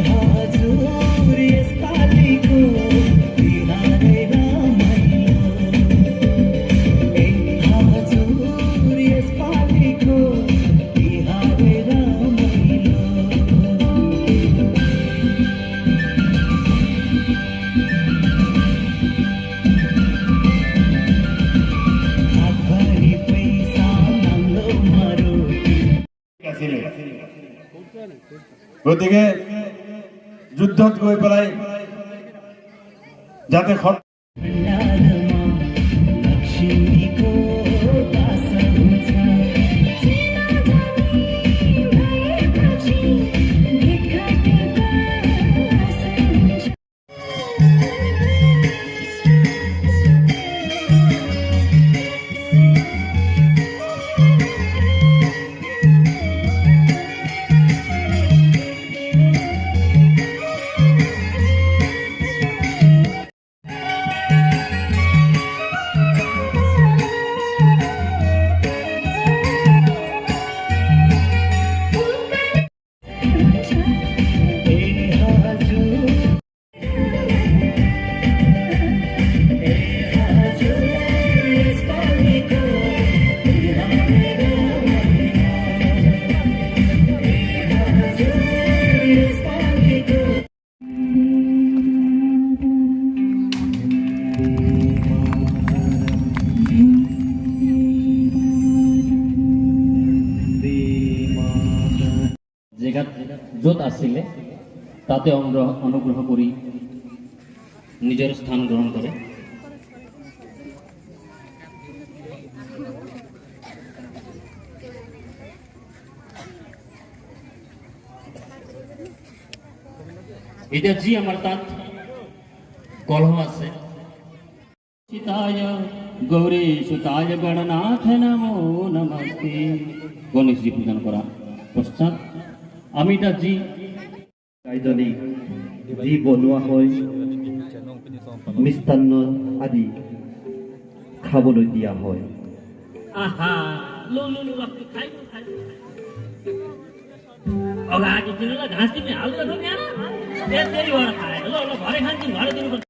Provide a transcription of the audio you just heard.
हजुर, यसपालिको तिहारै रमाइलो। ए हजुर, यसपालिको तिहारै रमाइलो। हातभरि पैसा, नाङ्लोमा रोटी। আছিলে। গতিকে যুদ্ধত গৈ পেলাই যাতে भण्डारमा लक्ष्मीको वास हुन्छ। चिनाजानी भएपछि भेटघाट खास हुन्छ। हुन्छ। ए हजुर, ए हजुर, यसपालिको तिहारै रमाइलो। ए हजुर, यसपालिको। জেগাত য'ত আছিলে তাতে অনুগ্ৰহ কৰি নিজৰ স্থান গ্ৰহণ কৰে। এতিয়া যি আমাৰ তাত কলহ আছে, সীতায় গৌৰী সুতায় গণনাথ নমো নমস্তে। গণেশজী পূজন কৰা পশ্চাৎ আমি তাত যি গাইজনীক যি বনোৱা হয়, মিষ্টান্ন আদি খাবলৈ দিয়া হয়। আহা, লো लो लो, खाइ खाइ। अगाडि दिनु ल, घाँस तिमी हाल्नु त यहाँ। ए, त्यही भएर खाएन। ल ल, भरे खान्छु, भरे दिनुपर्छ।